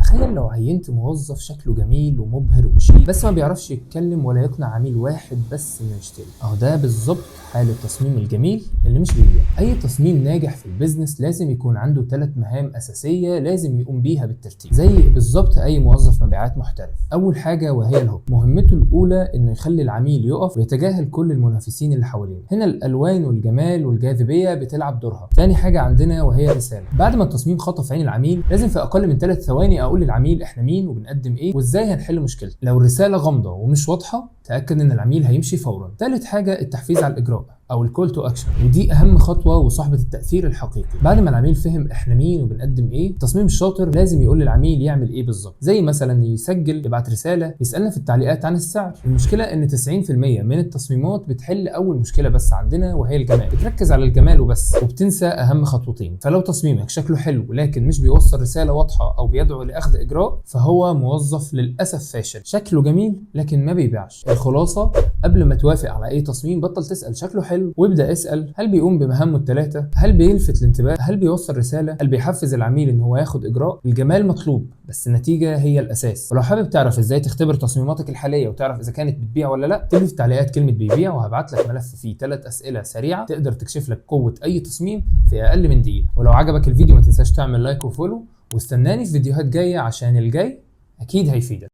تخيل لو عينت موظف شكله جميل ومبهر وشيك، بس ما بيعرفش يتكلم ولا يقنع عميل واحد بس انه يشتري. اهو ده بالظبط حال التصميم الجميل اللي مش بيبيع. اي تصميم ناجح في ال business لازم يكون عنده 3 مهام اساسية لازم يقوم بيها بالترتيب، زي بالظبط اي موظف مبيعات محترف. اول حاجة وهي ال hook. مهمته الاولى انه يخلي العميل يقف ويتجاهل كل المنافسين اللي حواليه. هنا الالوان والجمال والجاذبيه بتلعب دورها. تاني حاجة عندنا وهي الرساله. بعد ما التصميم خطف عين العميل، لازم في اقل من 3 ثواني اقول للعميل احنا مين وبنقدم ايه وازاي هنحل مشكلته. لو الرسالة غامضة ومش واضحه، تاكد ان العميل هيمشي فورا. ثالث حاجة التحفيز على الاجراء او ال call to action، ودي اهم خطوة وصاحبه التاثير الحقيقي. بعد ما العميل فهم احنا مين وبنقدم ايه، التصميم الشاطر لازم يقول للعميل يعمل ايه بالظبط، زي مثلا يسجل، يبعت رساله، يسالنا في التعليقات عن السعر. المشكلة ان 90% من التصميمات بتحل اول مشكلة بس عندنا وهي الجمال، بتركز على الجمال وبس وبتنسى اهم خطوتين. فلو تصميمك شكله حلو لكن مش بيوصل رسالة واضحة او بيدعو لاخذ اجراء، فهو موظف للاسف فاشل، شكله جميل لكن ما بيبيعش. الخلاصه، قبل ما توافق على اي تصميم بطل تسال شكله حلو، وابدا اسال هل بيقوم بمهامه الثلاثه؟ هل بيلفت الانتباه؟ هل بيوصل رساله؟ هل بيحفز العميل ان هو ياخد اجراء؟ الجمال مطلوب بس النتيجة هي الاساس. ولو حابب تعرف ازاي تختبر تصميماتك الحالية وتعرف اذا كانت بتبيع ولا لا، اكتب لي في التعليقات كلمة بيبيع وهبعت لك ملف فيه 3 اسئله سريعة تقدر تكشف لك قوة اي تصميم في اقل من دقيقه. ولو عجبك الفيديو ما تنساش تعمل like و follow، واستناني في فيديوهات جاية عشان الجاي اكيد هيفيدك.